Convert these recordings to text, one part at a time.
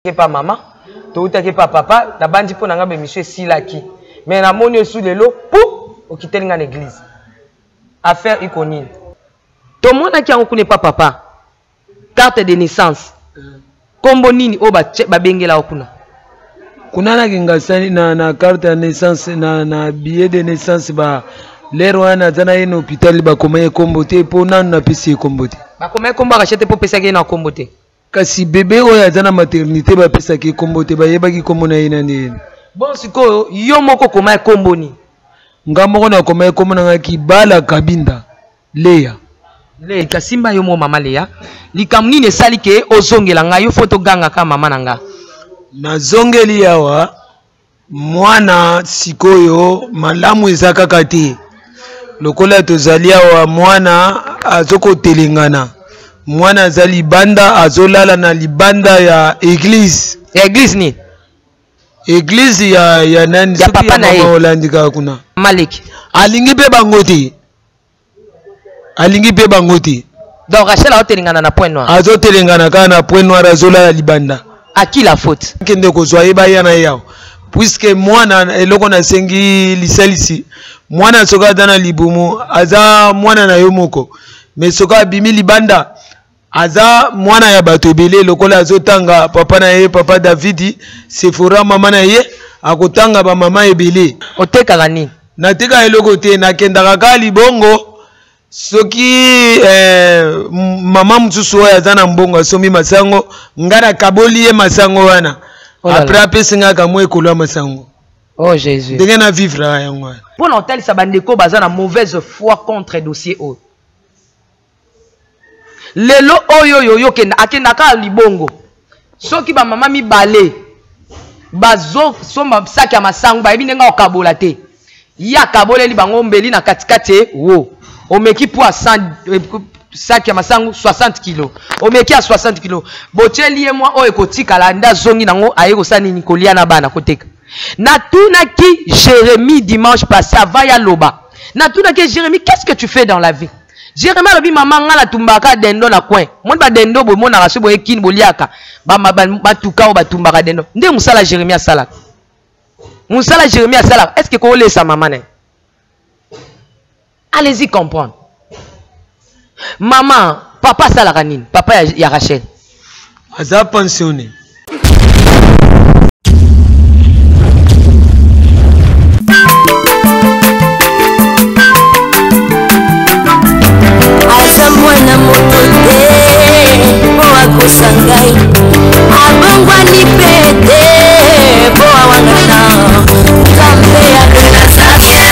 Epa mama, towutaki epa papa, nabandi mpo na nga bemission esilaki. Mais namoni esu lelo pu okiteli nga na eglise. Affaire iko nini? Tomonaki yango kuna epa papa. Carte de naissance. Kombo nini oyo babengela yo kuna? Kuna na Kingasani na, na carte ya naissance na, na billet de naissance ba lere wana aza na ye na hôpital bakoma ye kombo te mpo nanu napesi ye kombo te. Bakoma ye kombo akashe te mpo opesaki ye na kombo te. Kasi bebe oyo aza na maternite bapesaki ye kombo te, bayebaki kombo na ye na ndenge nini? Bon sikoyo yo moko okoma ye kombo nini? Nga moko nakoma ye kombo na nga Kibala Kabinda Lea. Lea kasimba yo moko mama Lea, likambo nini esali ke ozongela nga yo faut toganga kaka mama na nga? Nazongeli awa Mwana sikoyo malamu eza kaka te lokola tozali awa mwana azokotelengana mwana aza libanda azolala na libanda ya eglise ya eglise nini eglise ya, ya nani ya papa na ye olandi kaka kuna maleki alingi mpe bango te alingi mpe bango te donc rachel aotelengana na point noir azotelengana kaka na point noir azolala libanda à qui la faute kende kozwa ye baya na ye awa puiske mwana eloko nasengi lisalisi mwana soki aza na libumu aza mwana na yo moko me soki abimi libanda aza mwana ya bato ebele lokola azotanga papa na ye papa davidi sefora mama na ye akotanga bamama ebele otekaka nini natekaka eloko te nakendaka kaka libongo soki eh, mama mosusu oyo aza na mbongo asombi masango ngai nakaboli ye masango wana oh apres apesi ngai kamwa ekolo ya masango oh jésus ndenge na vivre yango wana mpo na kotalisa bandeko baza na mauvaise foi contre dossier oyo lelo oyo oyo yo kenda akenda kaka libongo soki bamama mibale bazosomba saki ya masangu bayebi ndenge akokabola te ye akaboleli bango mbeli na katikati e wo omeki po ya 100 saki ya masangu 60 kilo omeki ya 60 kilo botyeli ye mwa oyo ekotikala nde azongi nango aye kosala nini kolia na bana koteka natunaki jérémie dimanche passé avant ya loba natunaki jérémie qu'est ce que tu fais dans la vie Jeremie alobi mama nga natumbaka dendo na coin moni ba dendo bomonaka soki boye kin boliaka batuka oyo batumbaka dendo nde mosala Jeremie asalaka mosala Jeremie asalaka est ce que kolesa mama na ye allez-y comprendre mama papa asalaka nini papa ya, ya Rachel aza pensionné aza mwana moto te mpo akosa ngai abongwani mpe te mpo awangana nzambe ya le nazarien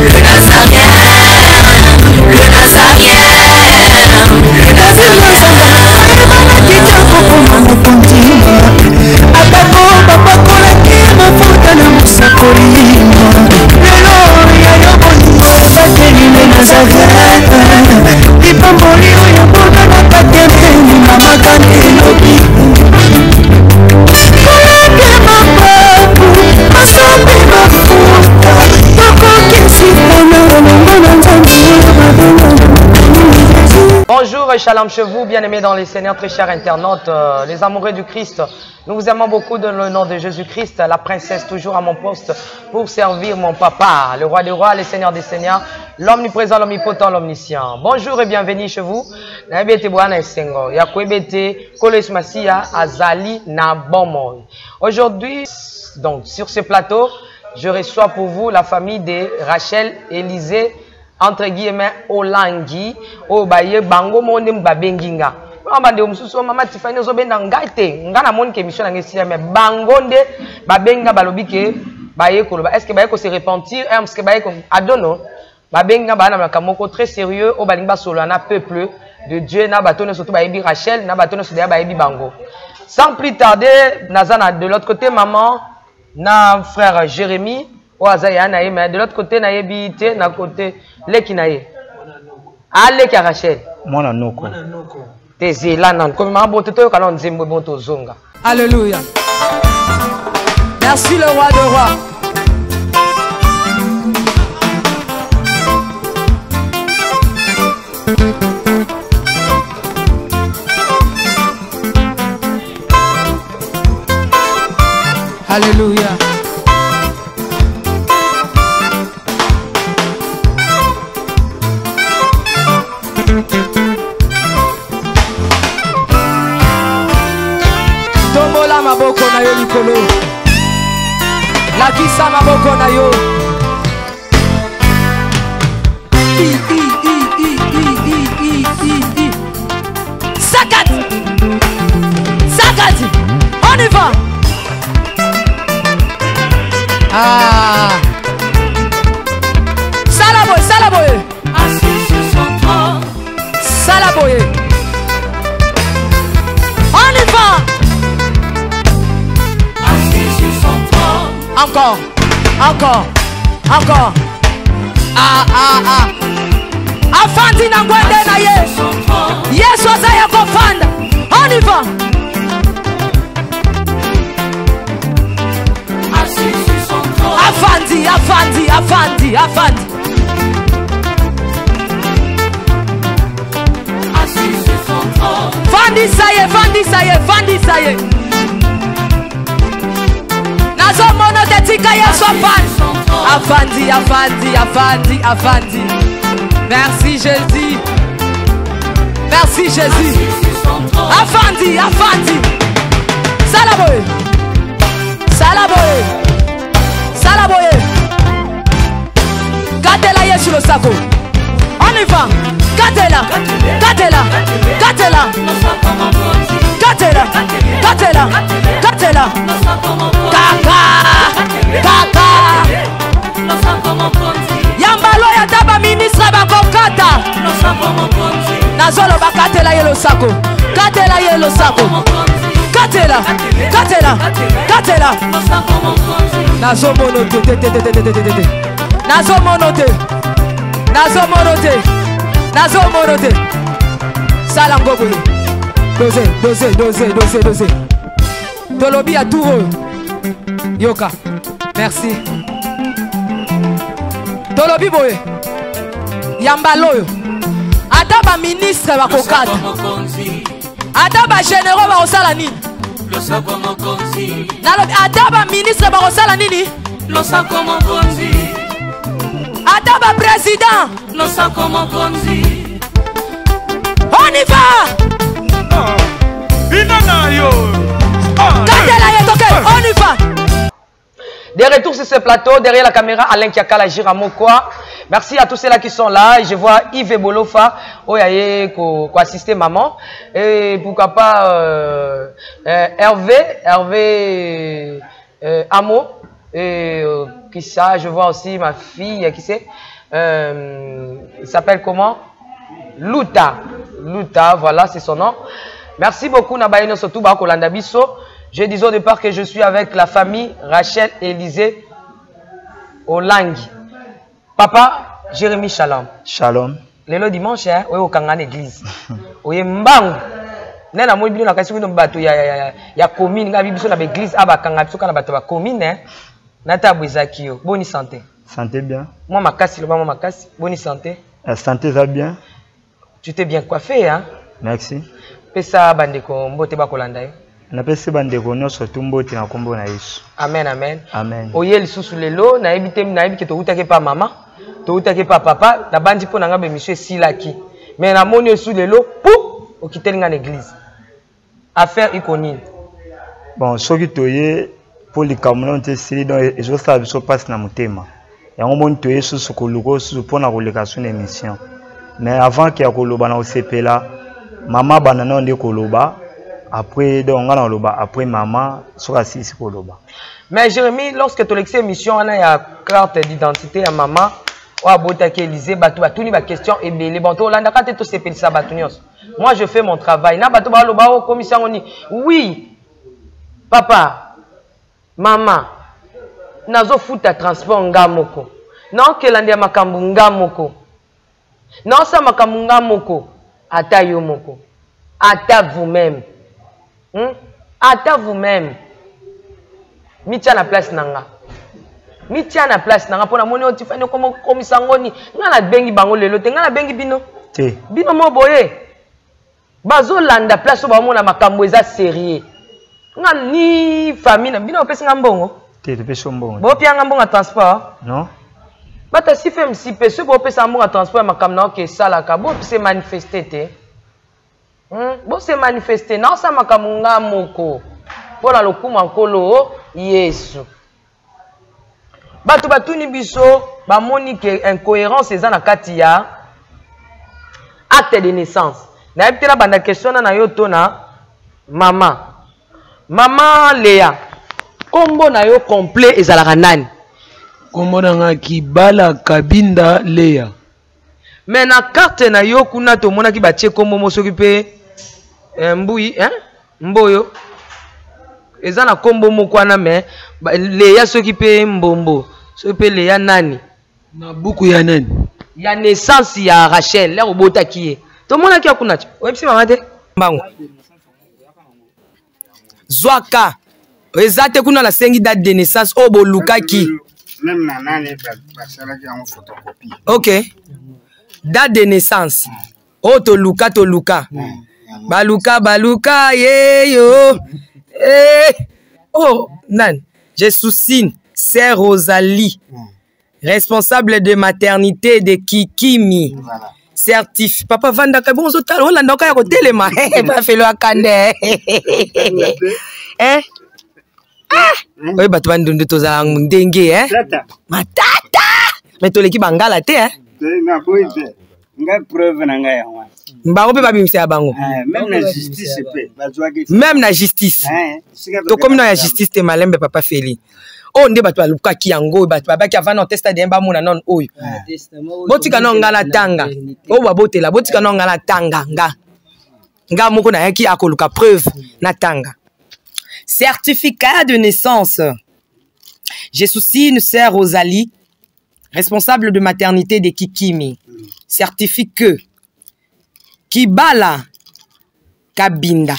le nazarien le nazarien le nazarien Atako bapakolaki mafuta na mosakoli lelo ya yo bolingo ebateli le Nazareth lipamboli oyo mpona na patembeni mamaka elobi kolake mapapu basombi mafuta tokokisi mpona elongo na nzambe babengana. Bonjour et shalom chez vous, bien-aimés dans les Seigneurs, très chers internautes, euh, les amoureux du Christ. Nous vous aimons beaucoup dans le nom de Jésus-Christ, la princesse toujours à mon poste pour servir mon papa, le roi des rois, le Seigneur des seigneurs, l'omniprésent, l'omnipotent, l'omniscient. Bonjour et bienvenue chez vous. Nayebi ete bwana esengo ya koyeba ete Nkolo Yesu Masiya azali na bomoi. Aujourd'hui, donc sur ce plateau, je reçois pour vous la famille de Rachel Élisée entre guillemets olangi oyo baye bango moko nde babengi nga wana bandeko mosusu oh, mama tifani ozobenda ngai te ngai namoni ke émission na ngai esila mais bango nde babengi nga balobi ke baye koloba est ce que baye kose repentir est ce que baye adono babengi nga baa na makambo moko très sérieux oyo balingi basolola na peuple de dieu na bato nyonso to bayebi rachel na bato nyonso deya bayebi bango sans plus tarder naza na de l'autre côté maman na frère jérémie oyo aza ya na ye mais de l'autre côté nayebi te na côté leki na ye aleki ya rachel mwana noko te zela nanu komemaka bote toyoka nano nzembo ebongo tozonga Alléluia. Merci le roi de rois. Alléluia. Tombola maboko na yo likolo. Lakisa maboko na yo. I, I, I, I, I, I, I, I, I. Sakati. Sakati. On y va. Ah. Sala boye, sala boye. Assis sur son trône. Sala boye. On y va. Assis sur son trône. Encore. Encore. Encore. Ah, ah, ah. Afandi na ngwende na ye. Yesu aza ya kofanda. On y va. Assis sur son trône. Afandi, afandi, afandi, afandi. Assis sur son trône. Fandisa ye, fandisa ye, fandisa ye. Nazomona te tika Yesu afandi. Afandi, afandi, afandi, afandi. Merci Jésus. Merci Jésus. Afandi, afandi. Sala boye. Sala boye. Sala boye. Katela Yesu losako. On y va. Katela. Katela. Katela. Katela. Katela. Katela. Kaka. Kaka. Yambalo ya taba ministre bakokata. Nazoloba katela ye losako. Katela ye losako. Katela. Katela. Katela. Nazomono te te te te te te te te te. Nazomono te. Nazomono te. Nazomono te. Sala ngo boye. Dose, dose, dose, dose, dose. Tolobi ya tour oyo. Yoka. Merci. Tolobi boye. Yambalo oyo. Ata ba ministre bakokata. Ata ba généraux bakosala nini? Nalobi ata ba ministre bakosala nini? Ata ba président. On y va. Katela ye toke, on y va. De retour sur ce plateau, derrière la caméra, Alain Kiakala Jiramokwa. Merci à tous ceux-là qui sont là. Je vois Yves Bolofa, Oyaye, ko assister maman. Et pourquoi pas Hervé, Hervé Amo. Et qui ça, je vois aussi ma fille, qui c'est, il s'appelle comment? Luta. Luta, voilà, c'est son nom. Merci beaucoup, Nabayeno Sotuba, Kolanda Biso. Je disais au départ que je suis avec la famille Rachel Élisée Olangi. Papa Jérémie Shalom. Shalom. Lelo dimanche, hein, oyo okanga na église. Oye mbangu. Nena moi bino na kasi bino bato ya ya ya ya commune nga biso na église abakanga biso kana bato ba commune, hein. Nata bwezaki yo. Bonne santé. Santé bien. Moi makasi loba moi makasi. Bonne santé. La santé va bien. Tu t'es bien coiffé, hein? Merci. Pesa bandeko mbote bakolanda yo. Napesi bandeko nyonso tu mbote na kombo na Yesu. Amen, amen. Amen. Oye lisusu lelo, nayebi te, nayebi ke toutaki pa mama, toutaki pa papa, nabandi mpo na nga ba monsieur esilaki. Mais namoni esu lelo, pou, okiteli nga na église. Affaire ikonini. Bon, soki toye po likambo nano te esili, donc ezosala biso mpasi na motema. Yango moni toye susu koluka susu mpona koleka su na émission. Mais avant ke ya koloba na kosepela, mama banda nano nde koloba. Après, donc, on a loba. Après, maman, soit assise pour loba. Mais Jérémie, lorsque tu as émission, on a la carte d'identité à maman, ou à Botaki Élysée, bah, tu as tout les questions et belé. Bon, tu as tout ce que ça, bah, tout Moi, je fais mon travail. Na, bah, tu vas loba, oh, commission, on dit, oui, papa, maman, nazo futa transport nga moko. Non, que l'andia makambu nga moko. Non, ça makambu nga moko. Ata yo moko. Ata vous-même. Ata vous-même. Mitia na place nanga. Mitia na place nanga pona moni otifani komo komisa ngoni. Nga na bengi bango lelo te, nga na bengi bino. Te. Bino mo boye. Bazo landa place ba mona makambo eza sérieux. Nga ni famille na bino opesi nga mbongo. Te, topesi yo mbongo. Bopia nga mbongo ya transport. Non. Bata si fe msi pe soki bopesa mbongo ya transport ya makambo na oke esalaka bo se manifester te. Bo se manifester na osala makambo nga moko mpo na lokumu ya Nkolo Yesu. Bato batuni biso bamoni ke incohérence eza na kati ya acte de naissance. Nayebi te nabanda question na na yo to na mama. Mama Lea, kombo na yo complet ezalaka nani? Kombo na nga Kibala Kabinda Lea. Mais na carte na yo kuna tomonaki batie kombo mo soki pe mbui, hein? Mboyo. Eza na kombo moko wana mais Lea soki pe mbombo, soki pe Lea nani? Na buku ya nani? Ya naissance ya Rachel, lero obotaki ye. Tomonaki ya kuna. Oyebisi mama te? Mbango. Zwaka. Eza te kuna nasengi date de naissance oyo bolukaki. Même na nani basalaki yango photocopie. OK. Date de naissance. Oyo toluka toluka. Baluka baluka yeyo. Eh. Oh, nani? Je sousine, c'est Rosalie. Responsable de maternité de Kikimi. Voilà. Certif. Papa Vandaka, bon, ozotala, olanda oka ya kotelema. Pa felo akande. Eh? Ah! Oye bato bandundu tozala ndenge, eh? Tata. Matata! Mais toleki bangala te, eh? Na boyi te. Ngai preuve na ngai yango wana. Bango mpe babimisa ya bango. Eh, même na justice mpe bazwaki. Même na justice. Eh, sika Tokomi na ya justice te malembe papa Feli. Oyo nde bato balukaki yango, bato babaki avant na test ADN bamona nano oyo. Botika nano nga na tanga. Oyo babotela, botika nano nga na tanga nga. Nga moko nayaki akoluka preuve na tanga. Certificat de naissance. Je soucie une sœur Rosalie, responsable de maternité de Kikimi, certifie que Kibala Kabinda,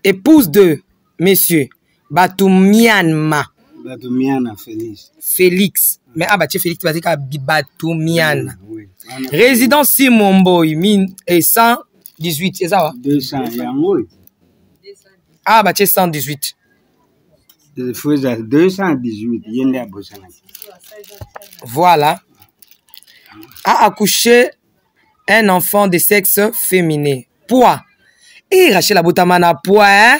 épouse de monsieur Batumianma. Batumiana Félix. Félix. Mais ah, bah, tu Félix, tu vas dire Batumiana. Oui. Résident Simon Boy, mine et 118, c'est ça, va? 200, yango. Ah, bah, tu es 118. Il faut 218, il y a Voilà. A accouché un enfant de sexe féminin. Poids. Et Rachel Aboutamana, poids, hein?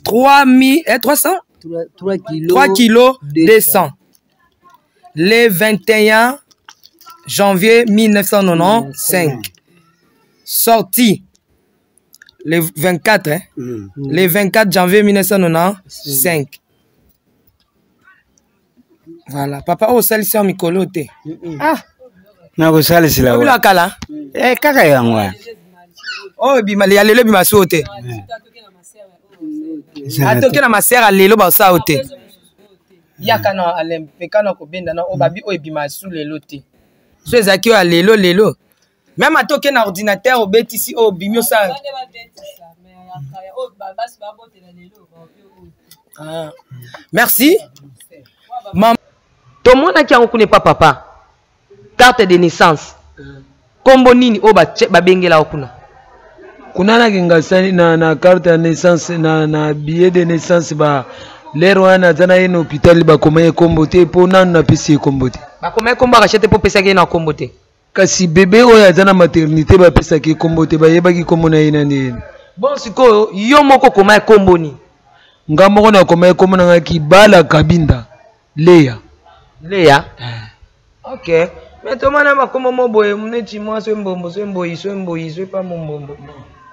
3000, hein, 300? 3 kilos. 3 kilos 200. Le 21 janvier 1995. Sorti le 24, hein? Le 24 janvier 1995. Voilà. Papa, oh, celle-ci en mikolo te. Ah. Na kosalisela wa. Kala. Eh, kaka yango wana. Oh, bima ya lelo bima so te. Atoke na masera lelo ba sa te. Yaka na alempe kana kobenda na obabi oyo ebima su lelo te. So ezalaki oyo ya lelo lelo. Même atoke na ordinateur obetisi oyo obimi osala. Ah. Merci. Maman. Tomonaki yango kuna epa papa. Carte de naissance. Kombo nini oyo babengela yo kuna? Kuna na kingasani na carte ya naissance na billet de naissance ba lere wana aza na ye na hôpital bakoma ye kombo te po nanu napesi ye kombo te. Bakoma ye kombo akashe te po opesaki ye na kombo te. Kasi bébé oyo aza na maternité bapesaki ye kombo te, bayebaki kombo na ye na ndenge. Bon, sikoyo yo moko okoma ye kombo nini? Nga moko nakoma ye kombo na nga Kibala Kabinda Lea. Lea? Ok. Mais tomana makombo mo boye neti moi so mbombo so mboyi so mboyi so pa mbombo.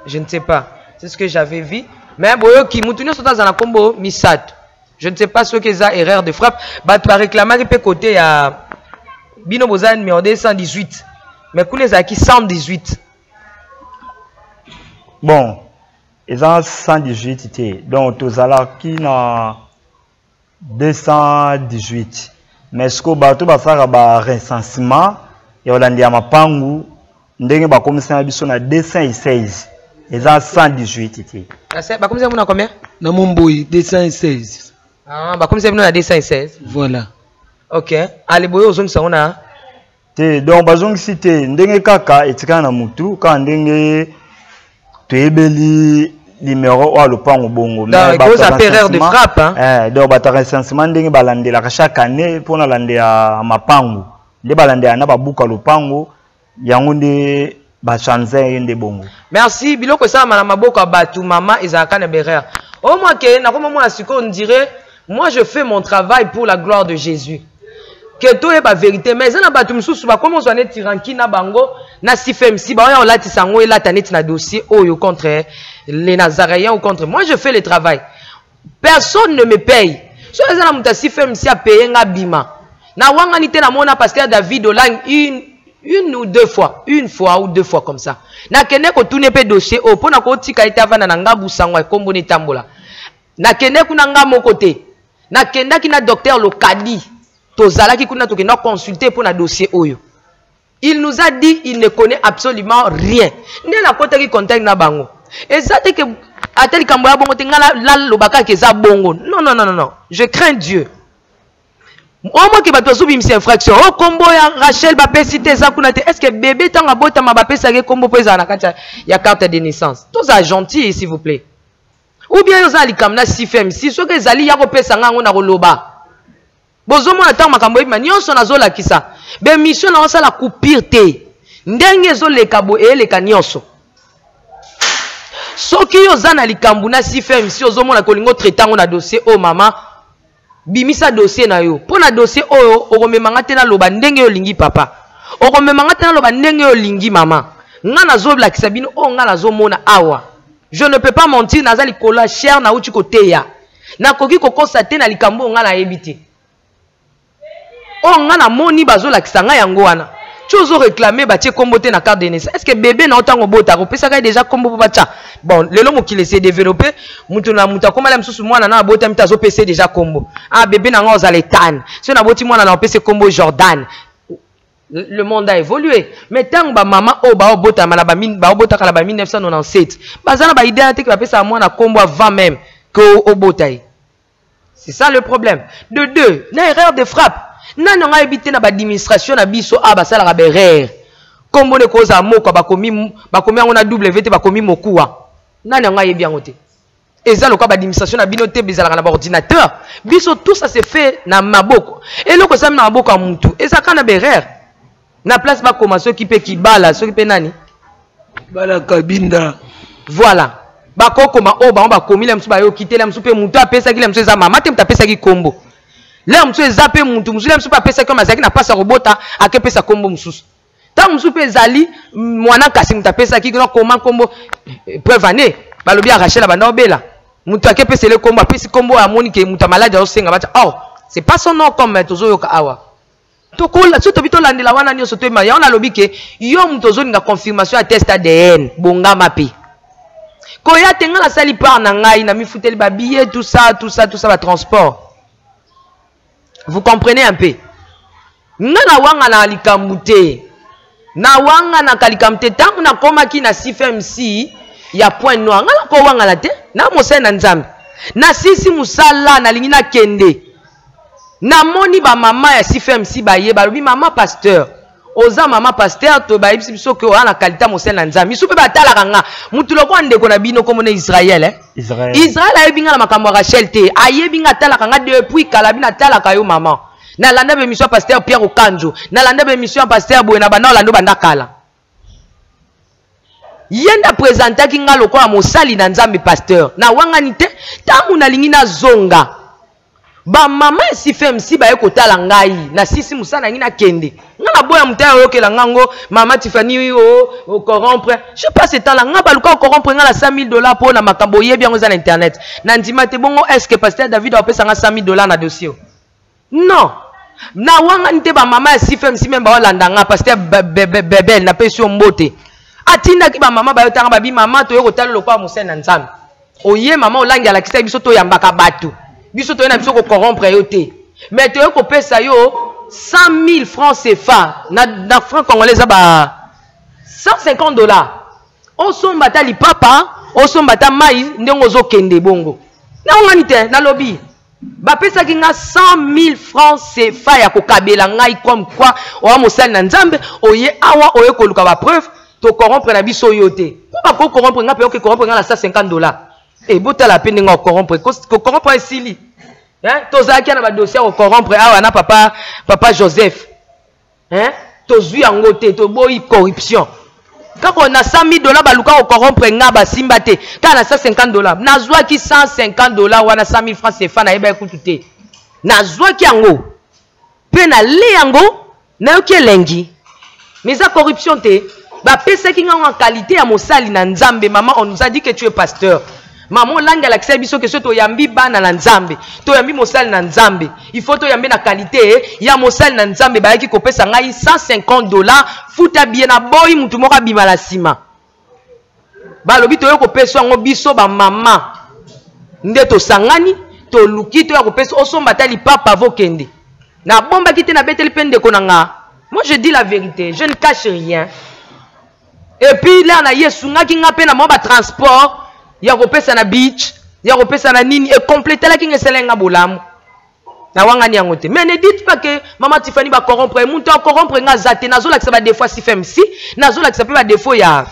Je ne sais pas. C'est ce que j'avais vu. Mais boyoki mutu nyonso aza na kombo misato. Je ne sais pas ce que ça erreur de frappe. Bato ba réclamer pe côté ya bino boza numéro 218. Mais kuna ezalaki 118. Bon, eza 118 te. Donc tozalaki na 218. Mais ce que bato basalaka ba recensement ya kolanda ya mapangu ndenge bakomisaka biso na 216. Eza 118 te. Ase, bakomisa bino na combien? Na Momboyi, 216. Ah, bakomisa bino na 216. Voilà. Ok. Ale boyo ozongisa ngo na te, donc bazongisi te ndenge kaka etikala na mutu, kaka ndenge toyebeli numéro oyo lopango bongo. Mais bato erreur de frappe, hein? Eh, donc bato ya recensement ndenge balandelaka chaque année mpona landela mapango, nde balandela na babuka lopango yango nde bachange ye nde bongo. Merci. Biloko esalama na maboko ya bato, mama, ezalaka na berere. Omwa ke nakomomona sikoyo, on dirait moi je fais mon travail pour la gloire de Jésus, ke toyeba vérité, mais eza na bato mosusu bakomi ozwa neti ranki na bango na CFMC, baoya olatisa yango, elata neti na dossier oyo contre les Nazaréens ou contre moi. Je fais le travail, personne ne me paye. So eza na moto ya CFMC apaye nga, bima nawangani te. Namona pasteur David Olang une ou deux fois, une fois ou deux fois comme ça. Nakende kotuna mpe dossier oyo mpo na kotika ete avanda na ngambu, sango ekombo etambola. Nakende kuna nga moko te, nakendaki na docteur Lokadi, tozalaki kuna, tokenda consulter mpo na dossier oyo. Il nous a dit il ne connaît absolument rien. Nde nakotaki contact na bango, eza te ke ata likambo ya bongo te. Nga nalobaka kaka eza bongo. Non, non, non, non, non, je crains Dieu. Omoki bato bazobimisa infraction o kombo ya Rachel bapesi te, eza kuna te. Est ce que bébé ntango abotama bapesaki kombo mpo ezala na kati ya carte de naissance? Tozala gentil, s'il vous plaît. Ou bien oza na likambo na CFMC, soki ezali ya kopesa nga yango na koloba. Bozomona ntango makambo ebima nyonso, nazolakisa baémission na osala coupure te, ndenge ezoleka boye eyeleka nyonso. Soki yo oza na likambo na CFMC, ozomona kolinga otraite yango na dossier oyo, mama, bimisa dossier na yo. Mpo na dossier oyo okomemanga te naloba ndenge olingi, papa, okomemanga te naloba ndenge olingi, mama. Nga nazolakisa bino oyo nga nazomona awa. Je ne peux pas mentir, naza likolo ya chaire, nauti koteya, nakoki kokosa te na likambo oyo nga nayebi te. Oyo nga namoni bazolakisa ngai yango wana. Ti ozoréclame batie kombo te na carte de naissance, est ce que bébé na yo ntango obotaka opesaka ye déjà kombo mpo batya? Bon, lelo mokili ese développé, moto na moto akomala mosusu, mwana na abotami te, azopesa ye déjà kombo. Ah, bébé na nga ozala Etane, soki naboti mwana na opesa kombo Jordan. Le monde a évolué, mais ntango bamama oyo baobotama na baobotaka na ba 1997, baza na baidée te ke bapesaka mwana kombo avant même ke obota ye. C'est ça le problème. De deux, na erreur de frappe, nani yango ayebi te na baadministration na biso a basalaka baerreur? Kombo nde kozala moko, bakomi bakomi yango na w te, bakomi mokuwa. Nani yango ayebi yango te? Eza lokola baadministration na bino te, bezalaka na baordinateur. Biso tout ça se fait na maboko. Eloko esalami na maboko ya mutu eza kaka na baerreur. Na place bakoma soki mpe Kibala, soki mpe nani. Bala Kabinda. Voilà, bakokoma oyo bango bakomi. Le mosusu bayoki te, le mosusu mpe motu apesaki, le mosusu eza mama te moto apesaki kombo, le mosusu eza mpe mutu mosusu, le mosusu mpe apesaki oyo azalaki na mpasi ya kobota, akepesa kombo mosusu. Ntango mosusu mpe ezali mwana kasi moto apesaki koma kombo. Preuve ane balobi ya Rachel abanda obela, moto akepesele kombo, apesi kombo oyo amoni ke moto ya maladi azosenga batia. Or c'est pas son nom, comme tozoyoka awa. Tokola so tobi tolandela wana nyonso, toyeba yango. Nalobi ke yo moto ozolinga confirmation ya test ADN, bongama mpe koya te. Ngai nasali part na ngai, na mifuteli babillet, tout ça, tout ça, tout ça, batransport, vous comprenez un peu. Nga nawangana likambo te, nawanganaka likambo te. Ntango nakomaki na CFMC ya Point Noir, nga nakowangana te na mosali na Nzambe. Nasisi mosala, nalingi nakende, namoni bamama ya CFMC baye, balobi: "Mama pasteur, oza mama pasteur, to bayebisi biso ke oza na qualité mosali na Nzambe." Misu mpe batalaka nga mutu lokola ndeko na bino komona Israel, eh? Israel. Israel ayebi nga na makambo ya Rachel te, ayebi nga, atalaka nga depuis kala. Bino atalaka yo mama, nalanda baémission ya pasteur Pierre Okanjo, nalanda baémission ya pasteur boye na banda olanda banda kala. Ye nde apresentaki nga lokola mosali na Nzambe, pasteur. Nawangani te. Ntango nalingi nazonga, bamama ya CFMC baye kotala ngai, nasisi mosala nangi, nakende. Nga naboya moto ayo oyokela nga ngo mama Tifani o corrompre. Je passe temps la nga baluka ocorrompre nga na 100 000 $ mpo na makambo oyebi yango eza na internet. Na ndima te bongo. Est ce que pasteur David apesa nga 100 000 $ na dossier? Non, nawangani te. Bamama ya CFMC même baolanda nga, pasteur Bebel, napesi yo mbote, atindaki bamama bayotanga, babi: "Mama, toye kotala lokola mosali na Nzambe oye." Mama Olangi alakisaki biso toyambaka bato, biso toye na biso kocorrompre yo te, mais toye kopesa yo 100 000 francs CFA. Na franc congolais eza ba 150 $. Osomba ata lipapa, osomba ata mai ndenge ozokende bongo. Naongani te, nalobi bapesaki nga 100 000 francs CFA ya kokabela ngai comme quoi oya mosali na Nzambe, oye awa, oye koluka bapreuve, tocorrompre na biso yo te. Mpo bakocorrompre nga mpe oke corrompre nga na 150 $. E botala mpe ndenge ocorrompre, kocorrompre esili. Hein? Tozalaki na badossier ya kocorrompre awa na papa, papa Joseph. Hein? Tozwi yango te, toboyi corruption. Kaka na 100 000 $ baluka kocorrompre nga, basimba te. Kaka na 150 $, nazwaki 150 $ wana, 100 000 francs CFA, nayebaki kutu te. Nazwaki yango mpe nale yango, nayoki elengi, mais eza corruption te. Bapesaki ngango en qualité ya mosali na Nzambe. Mama, on nous a dit que tu es pasteur. Mama Olangi alakisaki biso ke soki toyambi bana na Nzambe, toyambi mosali na Nzambe, il faut toyambi na qualité ya mosali na Nzambe. Bayaki kopesa ngai 150 $, futa bie na boyi, mutu moko abima na nsima. Balobi toye kopesa yango biso bamama nde tosangani, toluki toya kopesa, osomba ata lipapa vokende. Nabombaki te, nabeteli mpe ndeko na nga. Moi, je dis la vérité, je ne cache rien. Et puis là na ye esungaki nga mpe na mwa batransport ya kopesa na beach, ya kopesa na nini, ekompletelaki nga, esalaki nga bolamu. Nawangani yango te. Mais ne dites pas que mama Tiffany bacorrompre. Moto acorrompre nga aza te. Nazolakisa badéfaut ya CFMC, nazolakisa mpe badéfaut ya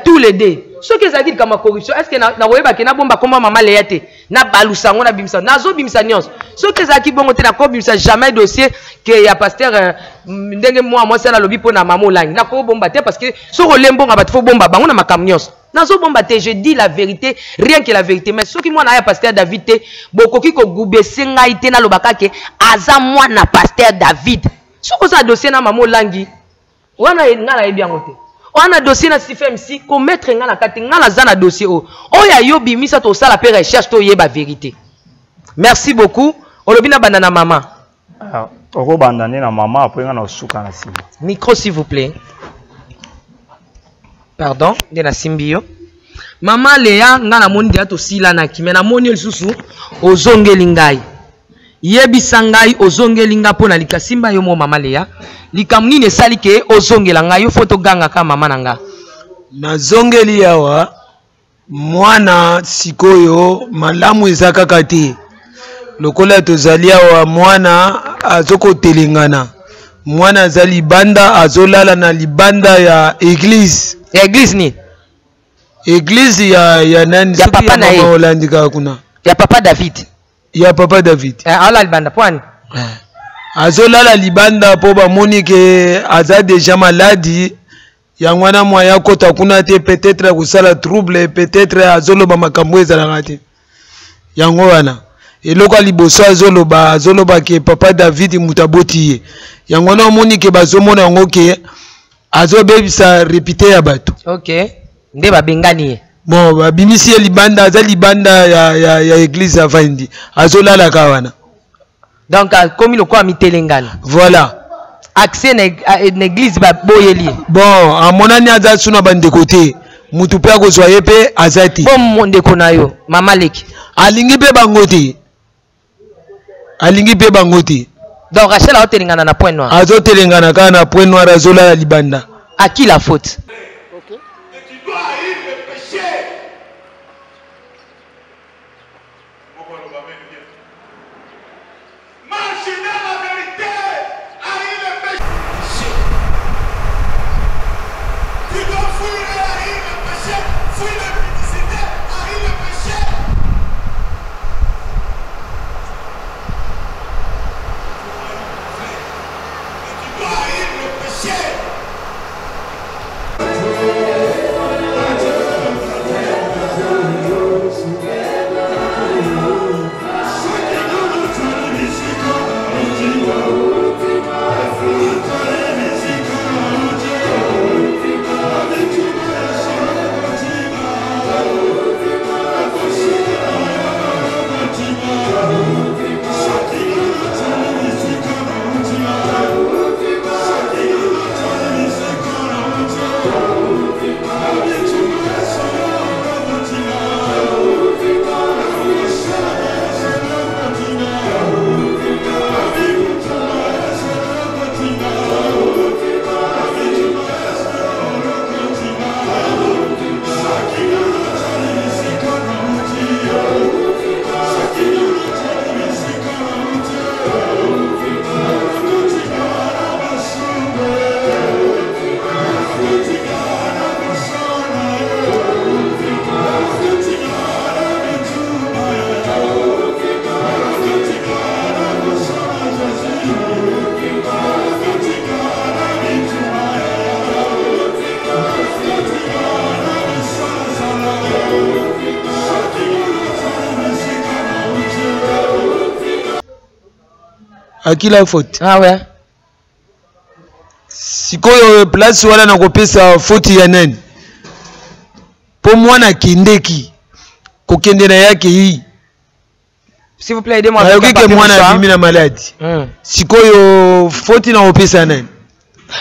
tous les deux. Soki ezalaki likambo ya corruption, est ce que nakoyeba ke nabomba komba mama Leya te, nabalusa yango, nabimisa, nazobimisa nyonso? Soki ezalaki bongo te, nakobimisa jamais dossier ke ya pasteur ndenge mwa mwasi wana alobi mpo na mama Olangi. Nakobomba te, parce que soki olembonga bato, fo bomba bango na makambo nyonso. Nazobomba te, je dis la vérité, rien que la vérité. Mais soki mwana ya pasteur David te, bokoki kogubese ngai te. Nalobaka ke aza mwana pasteur David. Soki oza na dossier na mama Olangi wana, ngai nayebi yango te. Wana dossier na CFMC, komettre ngai na kati. Ngai naza na dossier oyo oyo ayo bimisa, tosala mpe recherche, toyeba vérité. Merci beaucoup. Olobi na banda na mama. Ah, okobanda nde na mama, apres nga na osuka na nsima. Micro, s'il vous plaît. Pardon, nde nasimbi yo. Mama Leya, ngai namoni deya tosilanaki, me namoni yo lisusu ozongeli ngai. Yebisa ngai, ozongeli ngai mpo na likasimba yo mo. Mama Leya, likambo nini esali ke ozongela ngai? Yo fo togangaka mama na nga. Nazongeli awa, mwana sikoyo malamu eza kaka te. Lokola tozali awa, mwana azokotelengana, mwana aza libanda, azolala na libanda ya église. Ya église nini? Église ya nani? Ya soki papa na ye. Mama Olandi kaka kuna. Ya papa David. Ya papa David. Eh, aolala libanda mpo ani? Azolala libanda mpo bamoni ke aza deja maladi. Yango wana mwa akota kuna te, peut-être akosala trouble, peut-être azoloba makambo ezalaka te. Yango wana eloko ya liboso azoloba, azoloba ke papa David moto aboti ye. Yango wana omoni ke bazomona yango ke azobebisa réputé ya bato. Ok, nde babengani ye. Bon, babimisi ye libanda, aza libanda ya église, avandi, azolalaka wana. Donc akomi lokola mitelengano. Voilà. Accès na église baboyeli ye. Bon, amonani aza su na bandeko te, mutu mpe akozwa ye mpe aza te. Bo ndeko na yo mama leki? Alingi mpe bango te, alingi mpe bango te. Donc Rachel aotelengana na Point Noir. Azotelengana kaka na Point Noir, azolala libanda. À qui la faute? Tu dois haïr le péché. Moko aloba amen bien. Marche dans la vérité, haïr le péché. Tu dois fuir et haïr le péché, fuir l'impudicité, haïr le péché. Et tu dois haïr le péché. À qui la faute? Ah ouais. Sikoyo place wana nakopesa faute ya nani? Mpo mwana akendeki, kokende na ye akei. S'il vous plaît, aidez-moi avec Nayoki un ke papier mwana mouchoir. abimi na maladi. Sikoyo faute nakopesa nani?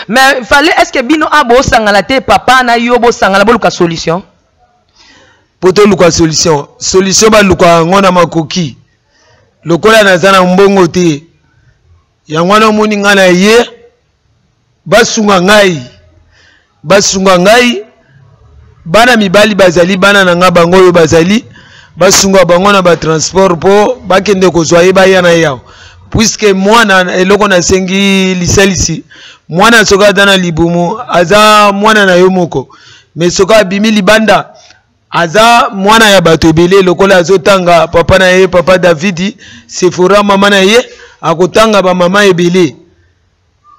Mais fallait, est-ce que bino a bosangana te, papa na yo bosangana boluka solution? Po toluka solution. Solution baluka yango na makoki. Lokola naza na mbongo te. Yango wana omoni ngai na ye, basunga ngai. Basunga ngai. Bana mibali bazali, bana na ngai bango oyo bazali, basunga bango na ba transport po bakende kozwa ye baya na ye awa. Puisque mwana eloko nasengi lisalisi, mwana soki aza na libumu, aza mwana na yo moko. Mais soki abimi libanda, aza mwana ya bato ebele. Lokola azotanga papa na ye, papa Davidi, Sephora mama na ye, akotanga ba mama ebele.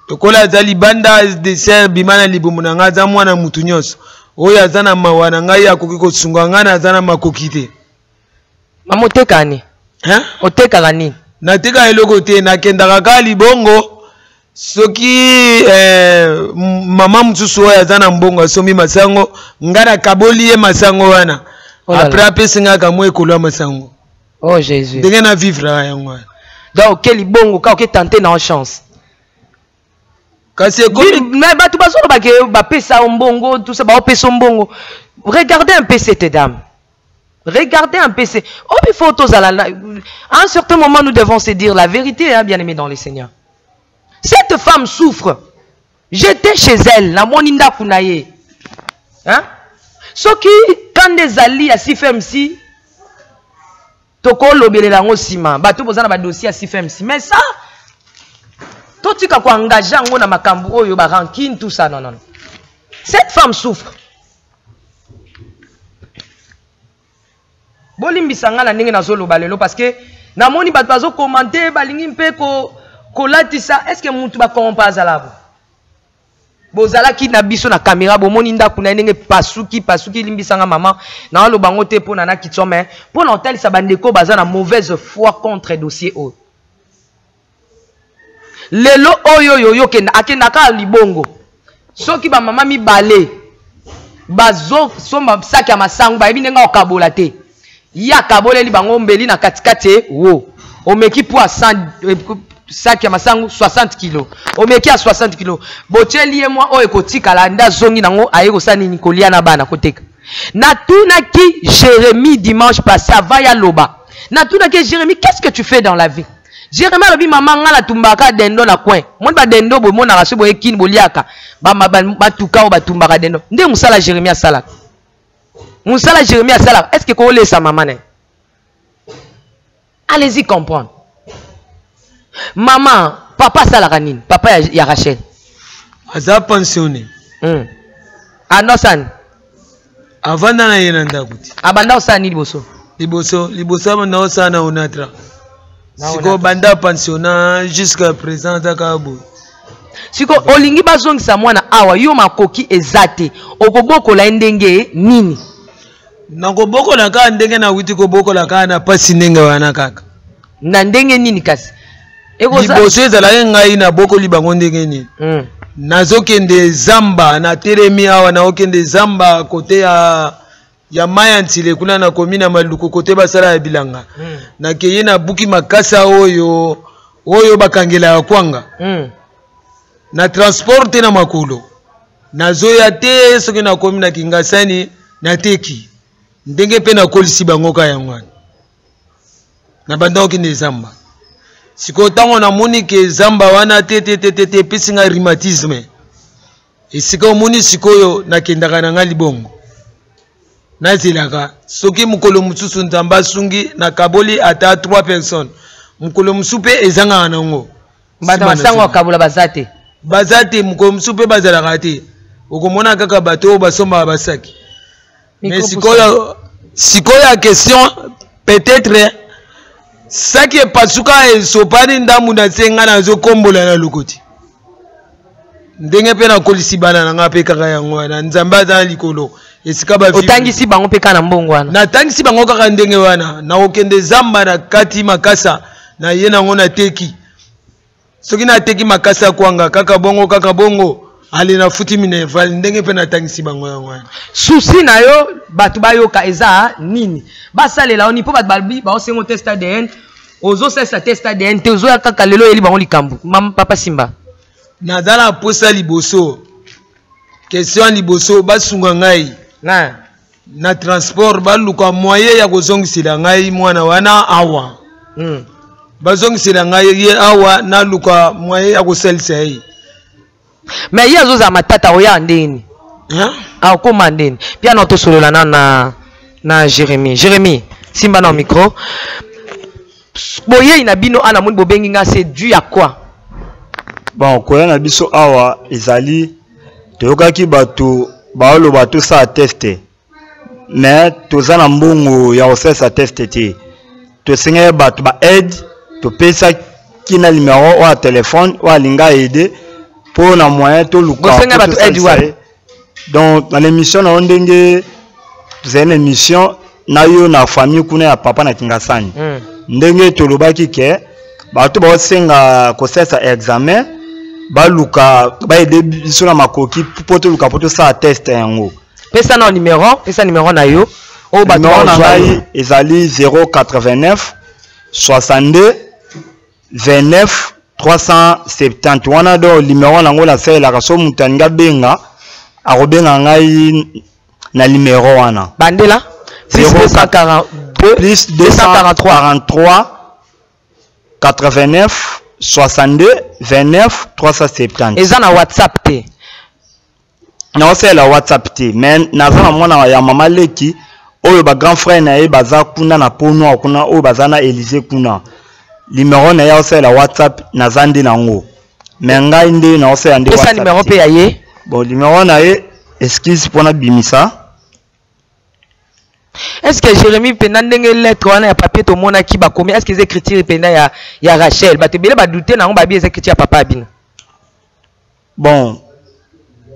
Lokola aza libanda, dessert bima na libumu na ngai, aza mwana mutu nyonso. Oyo aza na mawa na ngai, akoki kosunga ngai, na aza na makoki te. Mama, otekaka nini? Hein? Otekaka nini? Natekaka eloko te, nakendaka kaka libongo. Soki mama mosusu oyo aza na mbongo asombi masango, ngai nakaboli ye masango wana. Oh là là. Après apesi ngai kamwa ekolo ya masango. Oh Jésus. Ndenge na vivre yango wana. Donc oke libongo kaka, oke tenter na chance. Kasi ekomi Mais bato bazoloba ke bapesa yo mbongo, tout ça, baopesa yo mbongo. Regardez un peu cette dame. Regardez un peu ces... Oh, il faut tous à la... À un certain moment, nous devons se dire la vérité, hein, bien-aimés dans le Seigneur. Cette femme souffre. J'étais chez elle, la moninda kunaye. Hein? Ce qui, quand des alliés à CFMC, toko lobelela yango nsima, bato boza na ba dossier ya CFMC. Mais ça, totika ko engager yango na makambo oyo, ba rancune, tout ça, non, non, non. Cette femme souffre. Bolimbisa nga na ndenge nazoloba lelo, parce que namoni bato bazo commenter, balingi mpe kolatisa. Est-ce que mutu ba corrompa azala bo? Bozalaki na biso na caméra, bomoni ndako na ye ndenge pasuki, pasuki. Limbisanga mama, naoloba yango te mpo na nakitso, mais mpo na kotalisa bandeko baza na mauvaise foi contre dossier oyo. Lelo oyo oyo oyo okenda, akendaka libongo. Soki ba mama mibale bazosomba saki ya masangu, bayebi ndenge okabola te, ye akaboleli bango mbeli na katikati e, wo omeki po ya 100, saki ya masangu 60 kilo, omeki ya 60 kilo, botieli ye mwa oyo ekotikala, nde azongi nango, aye kosala nini? Kolia na bana, koteka. Natunaki Jérémie dimanche passé avant ya loba, natunaki Jérémie, qu'est-ce que tu fais dans la vie? Jérémie alobi, mama, nga natumbaka dendo na coin. Moni ba dendo bomonaka soki boye kini boliaka, batuka oyo batumbaka dendo, nde mosala Jérémie asalaka. Mosala Jérémie asalaka, est-ce que kolesa mama na ye? Allez-y comprendre. Mama, papa asalaka nini? Papa ya Rachel. Aza pensionné. Ando asala nini? Avanda na ye na ndako te. Abanda kosala nini liboso? Liboso, liboso abanda kosala na Onatra. Na Sikoyo Onatra. banda pensionnat jusqu'à présent aza kaka boye. Siko olingi bazongisa mwana awa, yo makoki eza te, okobokola ye ndenge nini? Nakobokola kaka ndenge nawuti kobokola, kaka na pasi ndenge wana kaka. Na ndenge nini kasi? Liboso ezalaki ngai nabokoli bango ndenge nini? Nazokende zamba, natelemi awa, naokende zamba kote ya mai ya Ntile kuna, nakomi na Maluku kote basala ya bilanga. Nakeye nabuki makasa oyo bakangelaka kwanga. Na transport te, na makolo nazoya te. Soki nakomi na Kingasani, nateki. Ndenge mpe nakolisi bango ka yango wana. Na banda okende zamba. Sikoyo ntango namoni ke zamba wana te te te te te, epesi nga rhumatisme. Esika omoni sikoyo nakendaka na nga libongo, nazelaka soki mokolo mosusu Nzambe asungi, nakaboli ata 3 personnes. Mokolo mosusu mpe ezangaka nango. Bato masango akabola baza te. Baza te. Mokolo mosusu mpe bazalaka te, okomona kaka bato oyo basombaka basaki. Mais sikoyo ya question, peut-être saki epasuka, esopani ndambu na se, ngai nazokombola na lokoti. Ndenge mpe nakolisi bana na ngai mpe kaka yango wana. Nzambe aza na likolo esika. Otangisi bango mpe kaka na mbongo wana? Natangisi bango kaka ndenge wana. Nakokende zamba na kati makasa na ye nango, nateki. Soki nateki makasi ya kwanga kaka bongo kaka bongo, ale nafuti minerval ndenge mpe natangisi bango yango wana. Souci na yo bato bayoka eza nini? Basalela yo nini? Mpo bato balobi baosengo test ADN, ozosalisa test ADN te, ozoya kaka lelo oyeli bango likambo. Mama papa Simba. Naza na posa liboso, question ya liboso, basunga ngai na transport, baluka moyen ya kozongisela ngai mwana wana awa. Bazongisela ngai ye awa, naluka moyen ya kosalisa ye. Mais ye azozala matata, oya ndeni? Hein? Akokoma ndeni? Piano tosolola na Jérémie. Jérémie, simba na micro. Boyei na bino ana moni bobengi nga, c'est dû à quoi? Bon, koya na biso awa ezali toyokaki bato baoloba tosala test, mais toza na mbongo ya kosalisa test te. Tosengaki bato ba aide, topesaki na numero oyo ya telefone oyo alinga aide mpo na moyen toluka. Bosenga bato aide wapi? Donc na émission na yo, ndenge tozali na émission na yo na famille kuna ya papa na Kingasani, ndenge tolobaki ke bato baosenga kosalisa examen, baluka baede biso na makoki mpo toluka mpo tosala test yango. Pesa na numero, pesa numero na yo oyo bato Numero na bazwa yo. ngai ezali 089 62 29 370 wana. Donc numero nango nasalelaka, so moto alingi abenga, akobenga ngai na numero wana. Bandela plus 242. Plus 243. 243 89 62 29 370. Eza na WhatsApp te? Naosalela WhatsApp te, mais naza na mwana ya mama leki oyo ba grand frère na ye baza kuna na peau noire kuna, oyo baza na Élysée kuna. Numero na ye aosalela WhatsApp, naza nde nango, mais ngai nde naosalela nde Pesa WhatsApp numero te. Mpe ya ye. Bon, numero na ye, excuse, mpona bimisa. Est ce que Jérémie mpenza, ndenge lettre wana ya papier tomonaki bakomi, est ce que eza écriture mpenza ya Rachel? Bato ebele badute nango, babi eza écriture ya papa ya bino. Bon,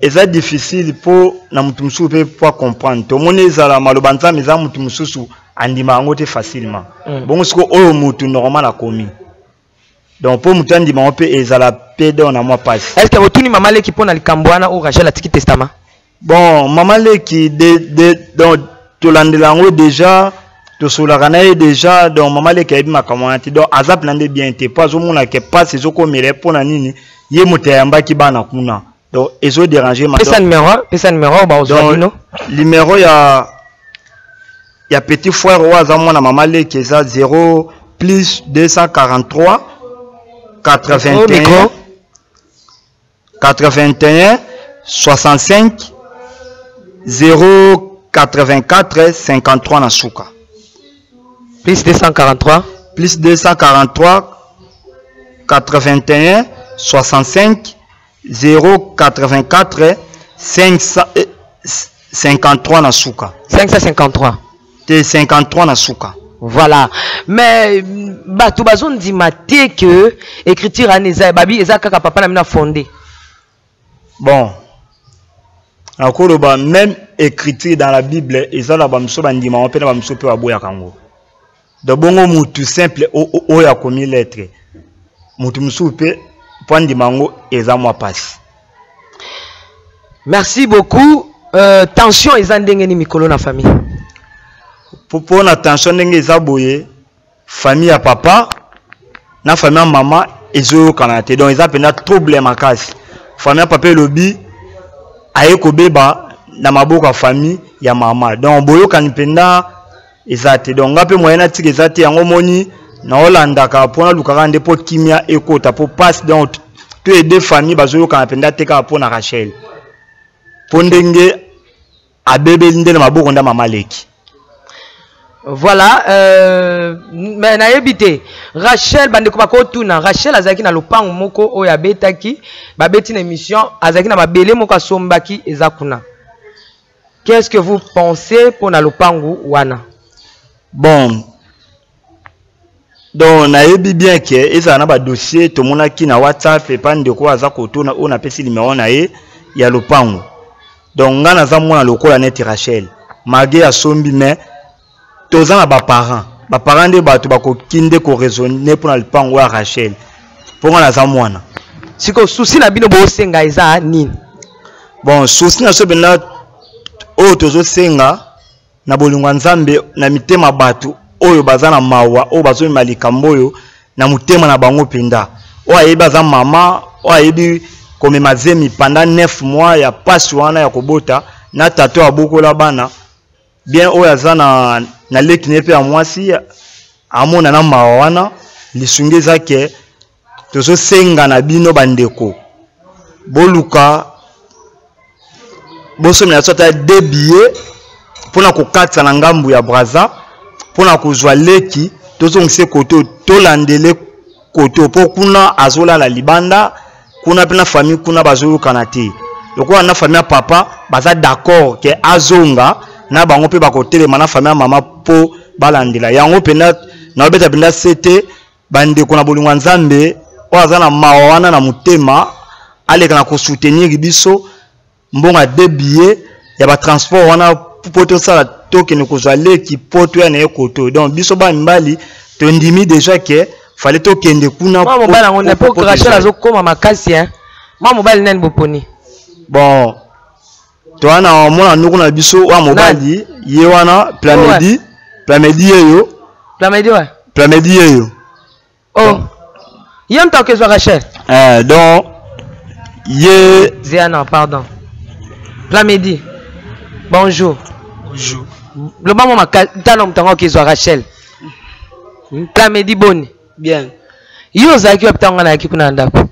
eza difficile mpo na motu mosusu mpe po acomprendre. Tomoni ezala maloba Nzambe, eza motu mosusu andima yango te facilement. Bongo sikoyo oyo motu normal akomi, donc mpo motu andima yango mpe ezala mpe donc na mwa pasi. Est ce que botuni mama leki mpo na likambo wana oyo Rachel atiki testament? Bon, mama leki de donc tolandela yango déjà, tosololaka na ye déjà. Donc mama leki ayebi makambo wana te, donc aza mpena nde bien te, mpo azomona ke pasi ezokomela ye. Mpo na nini? Ye moto ayambaki bana kuna, donc ezoderange. Pesa numero, pesa numero oyo bakozwa Donc, bino. Numéro ya petit frère oyo aza mwana mama leki eza 0 plus 243 81 Micro. 81 65 084 53 na suka. Plus 243. Plus 243 81 65 084 500, 53 na suka. 553. Te, 53 na suka. Voilà, mais bato bazondima te ke écriture wana eza, babi eza kaka papa na bino afonde. Bon, nakoloba même écriture dans la Bible eza na bamosusu bandimaka mpe na bamosusu mpe baboyaka yango. Donc bongo mutu simple oyo akomi lettre, mutu mosusu mpe mpo andima yango eza mwa pasi. Merci beaucoup. Tension eza ndenge ni mikolo na famille? Mpo na tension ndenge eza boye, famille ya papa na famille ya mama ezoyokana te, donc eza mpenza trouble makasi. Famille ya papa elobi aye kobeba na maboko ya famille ya mama, donc boyokani mpenza eza te. Donc nga mpe moyen natika eza te, yango moni naolandaka mpo nalukaka nde mpo kimia ekota, mpo passe. Donc to ede famille bazoyokana mpenza te kaka mpo na Rachel, mpo ndenge abebeli nde na maboko nda mama leki. Voilà, mais nayebi te Rachel, bandeko bakotuna, Rachel azalaki na lopango moko oyo abetaki, babeti na émission, azalaki na mabele moko asombaki, eza kuna. Qu'est-ce que vous pensez mpo na lopango wana? Bon, donc nayebi bien ke ezala na badossier tomonaki na WhatsApp epa ndeko oyo aza kotuna, oyo napesi numero na ye ya lopango. Donc nga naza mwana lokola neti Rachel malgré asombi, mais toza na baparent, baparent nde bato bakoki nde koraisonne mpona lopango ya Rachel. Mpo nga naza mwana. Sikoyo souci na bino bosenga eza nini? Bon, souci na biso mpenza oyo tozosenga na bolingo ya Nzambe na mitema bato oyo baza na mawa, oyo bazomema likambo oyo na motema na bango mpenza, oyo ayebi aza mama, oyo ayebi komema zemi pendant 9 mois ya pasi wana ya kobota, na tata oyo abokola bana bien, oyo aza na leki na ye mpe ya mwasi amona na mawa wana. Lisungi eza ke tozosenga na bino bandeko, boluka bosomela biso ata 2 billets mpona kokatisa na ngambu ya Brazza, mpona kozwa leki tozongisa koto, tolandele koto, mpo kuna azolala libanda kuna mpe na famille kuna bazoyokana te. Lokola na famille ya papa baza d'accord ke azonga na bango, mpe bakotelema na famille ya mama mpo balandela yango mpenza. Naobeta mpenza sete bandeko na bolingo ya Nzambe, oyo aza na mawa wana na motema, aleka na kosoutenir biso mbongo ya 2 billets ya batransport wana mpo tosala tokende kozwa leki mpo toya na ye koto. Donc biso bana mibali tondimi déjà ke fale tokende kuna. Mwa mobali yango nde mpo Rachel azokoma makasi hein. Mwa mobali nani boponi? Bon, toza na mwana noko na biso wa mobali, ye wana Plamedi. Plamedi yeyo. Plamedi wa Plamedi yeyo. Oh, ye moto akozwa Rachel. Donc ye Ziana, pardon, Plamedi, bonjour. Bonjour. Loba mwa makasi, tala moto yango akozwa Rachel. Plamedi, boni? Bien. Yo ozalaki wapi ntango nga nayaki kuna na ndako?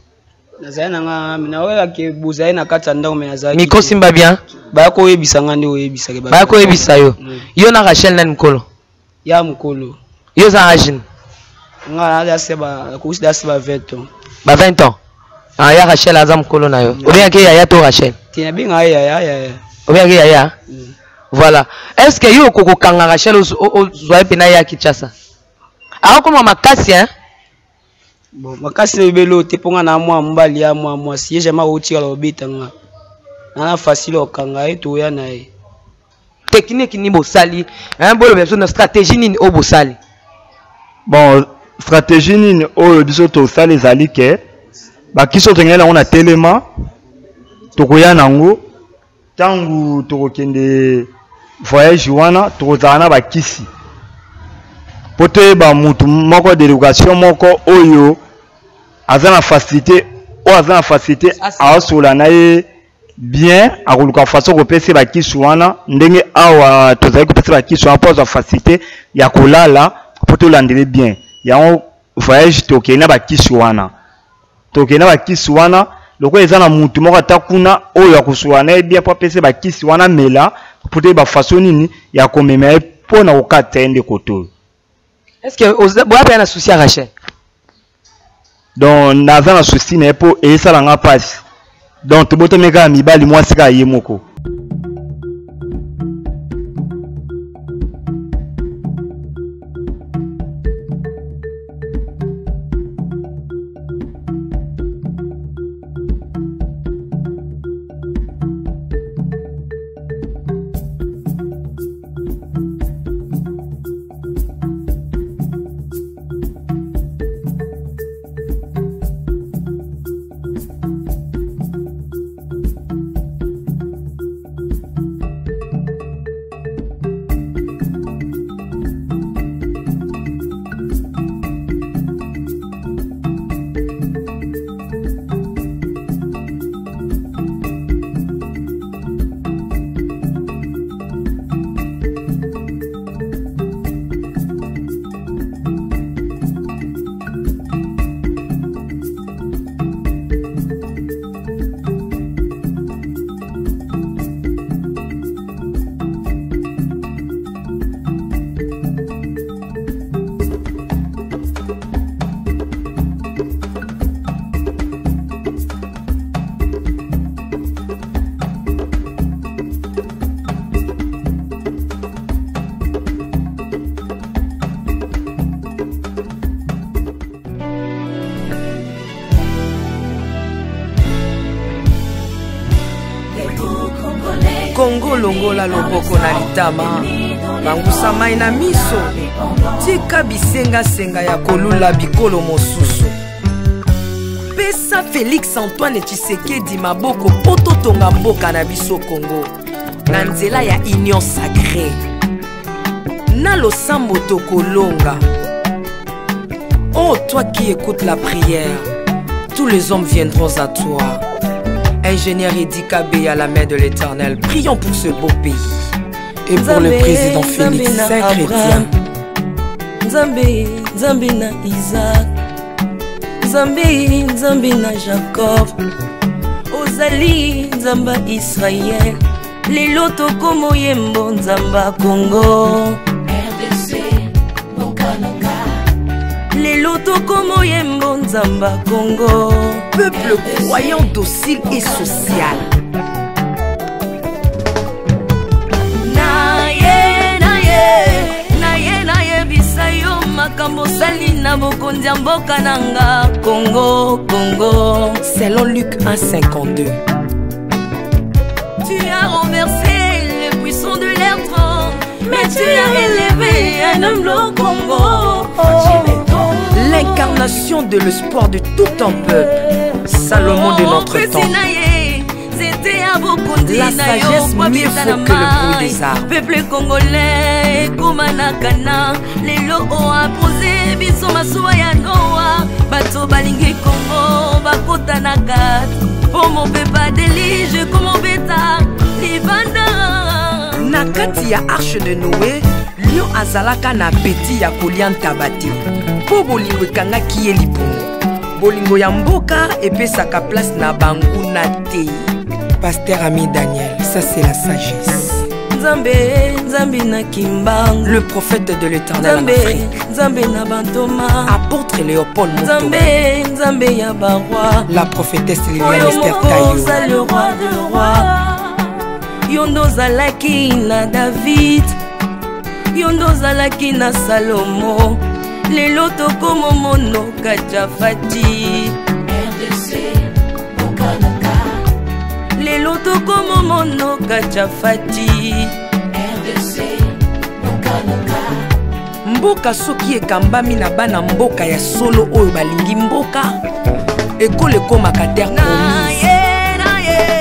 Nazali na nga, naoyaki bozali na kati ya ndako, me nazalaki. Micro simba bien. Baya koyebisa nga nde oyebisaki. Baya koyebisa yo. Yo na Rachel, nani mokolo? Ya mokolo. Yo oza age nini? Nga naza se ba nakoki da se ba 20 ans. Ba 20 ans. Ah, ya Rachel aza mokolo na yo. Obengaki ye yaya to Rachel? Te, nabengaka ye yaya, yaya. Obengaki ye yaya. Voilà. Est ce que yo okokokanga Rachel, ozwa ye mpena ye ya Kinshasa? Akokoma makasi hein. Bon, makasi na ebele oyo te, mpo nga na mwa mobali ya mwa mwasi, ye jamais akotikala kobeta nga. Na facile okanga ye, toya na ye. Technique nini bosali hein? Boloba biso na stratégie nini oyo bosali. Bon, stratégie nini oyo biso tosali ezali ke bakisi oyo tokende nango na telema, tokoya nango ntango tokokende voyage wana, tokozala na bakisi mpo toyeba mutu moko, délégation moko oyo aza na facilité, oyo aza na facilité aosola na ye bien, akoluka façon kopesa ye bakisi wana ndenge awa tozali kopesa bakisi wana mpo azwa facilité ya kolala mpo tolandele bien yango voyage. Tokei na bakisi wana, tokei na bakisi wana lokola eza na mutu moko ata kuna oyo akosola na ye bien mpo apesa ye bakisi wana mela, mpo toyeba façon nini ya komema ye mpo na kokata ye nde kotoyo. Est ce que boya mpe na souci ya Rachel? Donc naza na souci na ye mpo eyesala nga mpasi. Donc tobotami kaka mibali, mwasi kaka ye moko. Kongo, longola loboko na litama, bangusa mai na miso, tika bisengasenga ya kolula bikolo mosusu. Pesa Félix Antoine Tshisekedi maboko mpo totonga mboka na biso Congo na nzela ya Union Sacrée. Na losambo tokolonga. Oh, toi qui écoutes la prière, tous les hommes viendront à toi. Ingénieur Eddy Kabeya à la main de l'Éternel, prions pour ce beau pays. Et pour le président Félix, saint chrétien. Nzambe, Nzambe na Isaac, Nzambe, Nzambe na Jacob, ozali Nzambe Israël, lelo tokomo yembo Nzambe Congo. RDC, Bokananga. Lelo tokomo yembo Nzambe Congo. Peuple croyant, docile et social. Makambo osali na bokonzi ya mboka na nga Congo, Congo. Selon Luc 1,52. Tu as renversé le puissant de l'air tremble, mais tu as élevé un homme au Congo. L'incarnation de l'espoir de tout un peuple, Salomon de notre temps. La sagesse mieux vaut que le bruit des armes. Peuple congolais, ekomanakana, lelo oapose biso masuwa ya Noa, bato balingi Congo bakota na kati, po mopepa delige komobeta libanda. Na kati ya arche de Noé, lion azalaka na appétit ya kolia ntaba te, po bolingo ekangaki ye libumu. Bolingo ya mboka epesaka place na banguna te. Pasteur Ami Daniel, ça c'est la sagesse. Nzambe, Nzambe na Kimbangu. Le prophète de l'Éternel en Nzambe, Afrique. Nzambe na Bantoma. Apôtre Léopold Moto. Nzambe, Nzambe ya Barwa. La prophétesse Liliane Oyo Esther moko Tayo. oza le roi de roi. Yo nde ozalaki na David, yo nde ozalaki na Salomo, lelo tokomomono Kajafati. RDC, Bokanaka. Lelo tokomomono Kajafati. RDC, Bokanaka. Mboka soki ekambami na bana mboka ya solo oyo balingi mboka, ekolo ekomaka terre promise.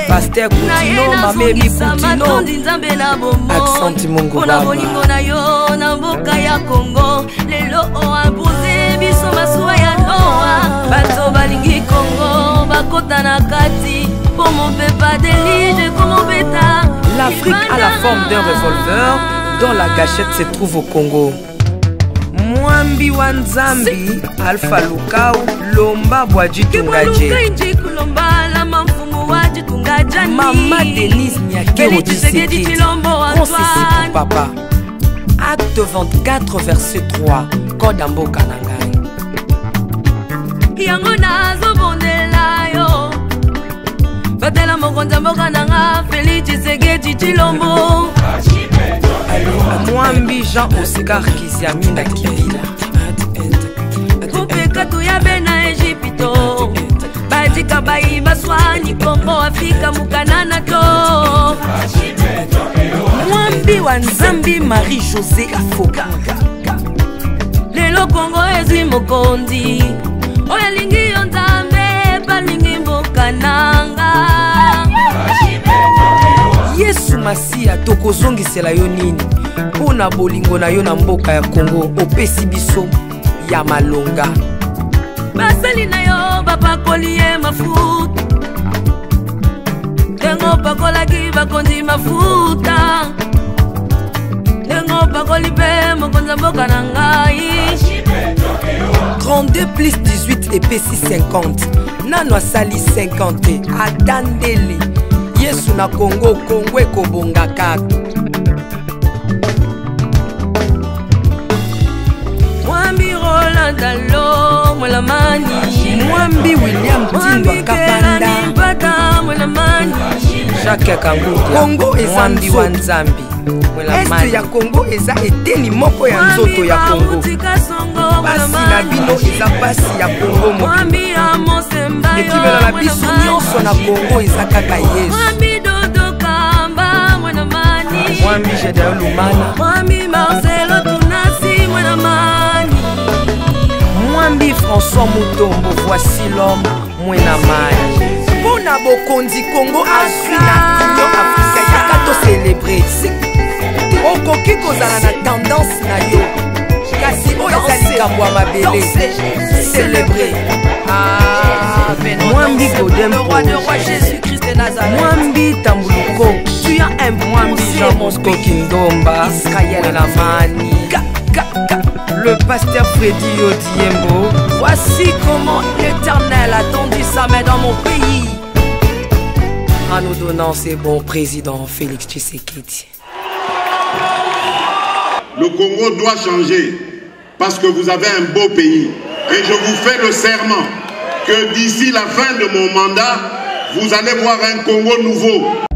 Pasteur Kutino, Mama Emi Kutino, Nzambe na bomoi. Accent Mungu Mpona Baba. bolingo na yo na mboka ya Congo, lelo oimpose biso masuwa ya Noa, bato balingi Congo bakota na kati, po mopepa delige komobeta. L'Afrique a la forme d'un revolver dont la gâchette se trouve au Congo. Mwambi wa Nzambi, Alpha Lukau, Lomba Bwadji Tungadje. Mama Denise Nyakero Tshisekedi, Conseil pour papa. Acte 24, verset 3. Code mboka na ngai. Yango nazobondela yo, batela mokonzi ya mboka na nga Félix Tshisekedi Tshilombo. Mwambi Jean Oscar Kiziamina Kibila. Kupeka tuyabe na Egypto, badika bayi baswani Congo Afrika mukanana to. Mwambi wa Nzambi Marie-Josée Afoka. Lelo Congo ezwi mokonzi oyo alingi yo Nzambe, balingi mboka nanga. Yesu Masiya, tokozongisela yo nini mpo na bolingo na yo na mboka ya Congo opesi biso ya malonga. Basali na yo bapakoli ye mafuta, ndenge opakolaki bakonzi mafuta, ndenge opakoli mpe mokonzi ya mboka na ngai. 32 plus 18 epesi 50, nano asali 50 ata ndele. Yesu na Congo, Congo ekobonga kaka. Mwambi Roland Dalo, Mwelamani. Mwambi William Tindwa Kapanda. Kelani Mpata, Mwelamani. Jacques Kangudia. Congo eza Mwambi wa nzoto. Nzambi, Mwelamani. Este ya Congo eza eteni moko ya nzoto ya Congo. Mwambi Bauti Kasongo, Pasi na bino eza pasi ya Congo mobimba. Mwambi Amos Mbayo, Ekimelo na biso Mwelamani. nyonso na Congo eza kaka Yesu. Mwambi Dodo Kamba, Mwelamani. Mwambi Gedeon Lumana. Mwambi Marcelo Tunasi, Mwelamani. Mwambi François Mutombo, voici l'homme Mwena Mayi. Mpo na bokonzi Congo azwi na Union africaine, yaka to celebre. Okoki kozala na tendance na yo, kasi oyo eza likambo ya mabele. Celebre. Ah, Mwambi Godem le roi de roi Jésus-Christ de Nazareth. Mwambi Tambuluko. Tu as imposé Mwambi Jean Bosco Kindomba. Israël Mwenamani. Ka, ka, ka. Le pasteur Freddy Odiembo. Voici comment l'Éternel a tendu sa main dans mon pays en nous donnant ce bon président Félix Tshisekedi. Le Congo doit changer parce que vous avez un beau pays. Et je vous fais le serment que d'ici la fin de mon mandat, vous allez voir un Congo nouveau.